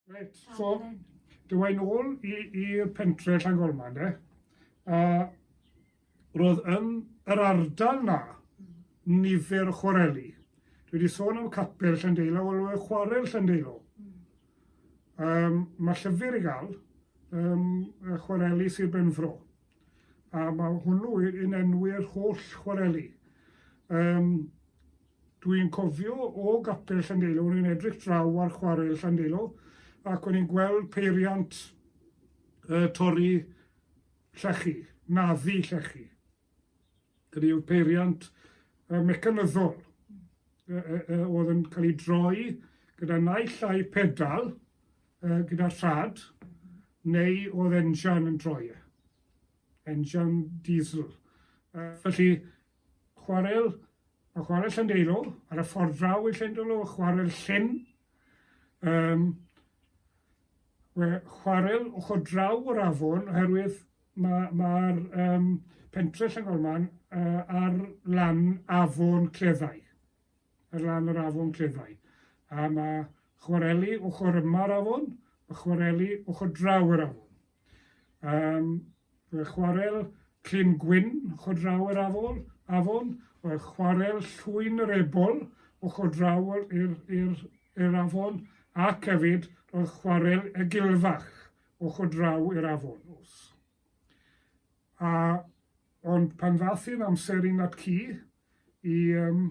Reit, so dywa i nôl i'r pentre Llangolman de, a roedd yn yr ardal na nifer o chwareli. Dwi wedi sôn am capel Llandeilo, wel roedd chwarel Llandeilo. Um, mae llyfr i gael, um, chwareli Sir Benfro. A mae hwnnw yn enwi'r holl chwareli. Um, Dwi'n cofio o gapel Llandeilo, o'n i'n edrych draw ar chwarel Llandeilo ac o'n i'n gweld peiriant uh, torri llechi, naddu llechi. Dyna yw'r peiriant uh, mecanyddol uh, uh, uh, oedd yn cael ei droi gyda naill ai pedal uh, gyda rhad neu oedd enjan yn troi e. Enjan diesel. Uh, felly, Chwarel, mae Chwarel Llandeilo ar y ffordd draw i Llandeilo, Chwarel Llyn. Um, we, chwarel ochr draw o'r afon, oherwydd mae'r ma, ma um, pentre Llangolman uh, ar lan afon Cleddau. Ar lan yr afon Cleddau. A mae chwareli ochr yma'r afon, mae chwareli ochr draw yr afon. Um, roedd chwarel Clun Gwyn ochr draw yr afon, afon, roedd chwarel Llwyn yr Ebol ochr draw i'r afon, ac hefyd roedd chwarel y Gilfach ochr draw i'r afon. Os. A, ond pan ddath hi'n amser i Nat-cu i um,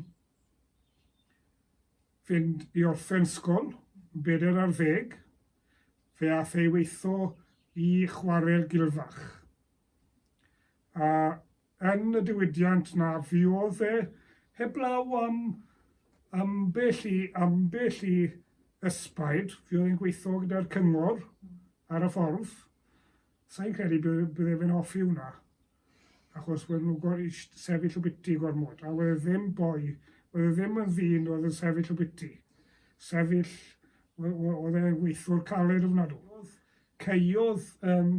fynd i orffen ysgol, bedair ar ddeg, Fe ath e i weitho i Chwarel Gilfach. A yn y diwydiant 'na fuodd e heblaw am ambell i ambell i ysbaid, fuodd e'n gweitho gyda'r cyngor ar y ffordd. Sa i'n credu bydde fe'n hoffi hwnna. achos wedd nhw gor- sefyll o biti gormod, a wedd e ddim boi, wedd e ddim yn ddyn oedd yn sefyll o biti. Sefyll, oedd e'n weithiwr caled ofnadw. Caeodd um,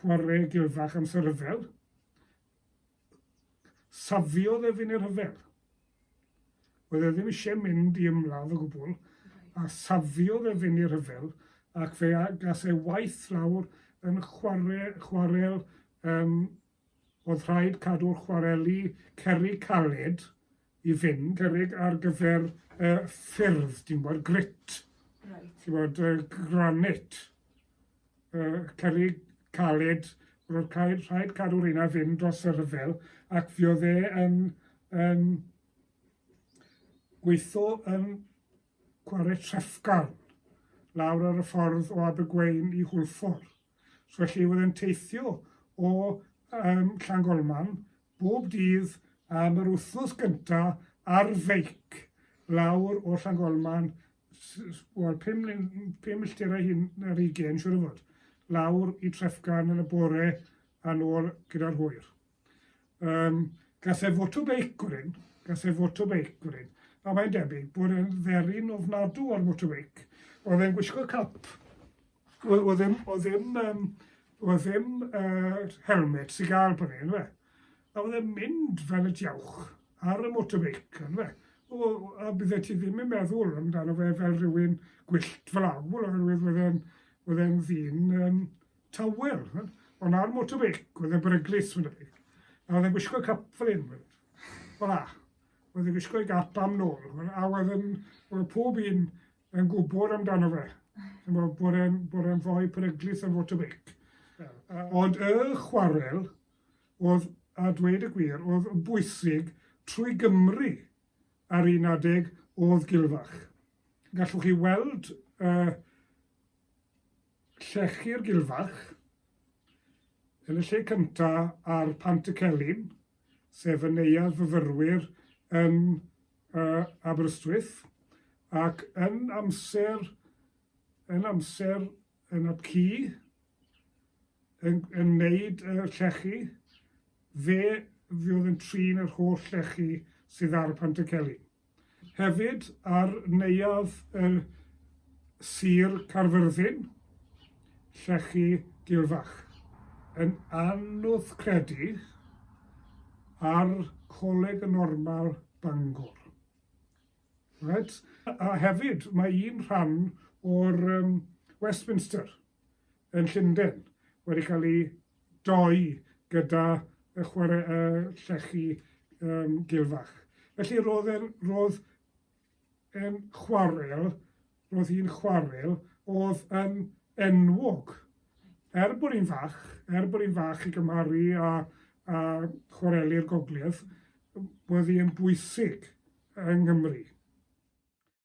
cware gilfach amser rhyfel, safiodd e fynd i'r rhyfel. Oedd e ddim eisiau mynd i ymladd o gwbl, a safiodd e fynd i'r rhyfel, ac fe gas e waith lawr yn chware, chwarel, um, oedd rhaid cadw'r chwareli cerrig caled i fynd, cerrig ar gyfer uh, ffyrdd, ti'n gwybod, grit, right. ti'n gwybod, uh, granit, uh, cerrig caled, roedd rhaid, rhaid cadw'r un a fynd dros y rhyfel, ac fi oedd e yn, yn gweithio yn chwarae trefgarn lawr ar y ffordd o Abergwein i Hwlffordd. So felly oedd e'n teithio o um, Llangolman bob dydd am yr wythnos gynta ar feic lawr o Llangolman, wel, 5 milltir ar hun ar ugain, siŵr o fod, lawr i Trefgarn yn y bore a nôl gyda'r hwyr. Um, gath e fotobeic wedyn, gath e fotobeic wedyn, a mae'n debyg bod e'n dderyn ofnadw ar motobeic. Oedd e'n gwisgo cap. Oedd ddim, oedd ddim, um, oedd ddim uh, helmet sy'n gael pan un, fe. A oedd e'n mynd fel y diawch ar y motobeic, yn fe. O, a bydde ti ddim yn meddwl amdano fe fel rhywun gwyllt fel awl, oherwydd oedd e'n oedd e'n ddyn um, tawel, ond ar motorbike, oedd e'n beryglus, mae'n debyg. A oedd e'n gwisgo cap fel hyn, fel la. Oedd e'n gwisgo ei gap am nôl, a oedd yn, oedd pob un yn gwybod amdano fe. Bod e'n bod e'n foi peryglus ar motorbike. Ond y chwarel oedd, a dweud y gwir, oedd yn bwysig trwy Gymru ar un adeg oedd Gilfach. Gallwch chi weld uh, Llechi'r Gilfach, yn y lle cynta ar Pant y Celyn, sef y neuadd fyfyrwyr yn uh, Aberystwyth, ac yn amser, yn amser yn Apci, yn, yn wneud y llechi, fe fuodd yn trin yr holl llechi sydd ar Pant y Celyn. Hefyd ar Neuadd y Sir Caerfyrddin, Llechi Gilfach. Yn anodd credu, ar Coleg y Normal, Bangor. Reit? A hefyd, mae un rhan o'r, um, Westminster yn Llundain wedi cael ei doi gyda y chwarae, y llechi gilfach. Felly roedd e'n roedd e'n chwarel, roedd hi'n chwarel oedd yn enwog. Er bod hi'n fach, er bod hi'n fach i gymharu â, â chwareli'r gogledd, roedd hi'n bwysig yng Nghymru.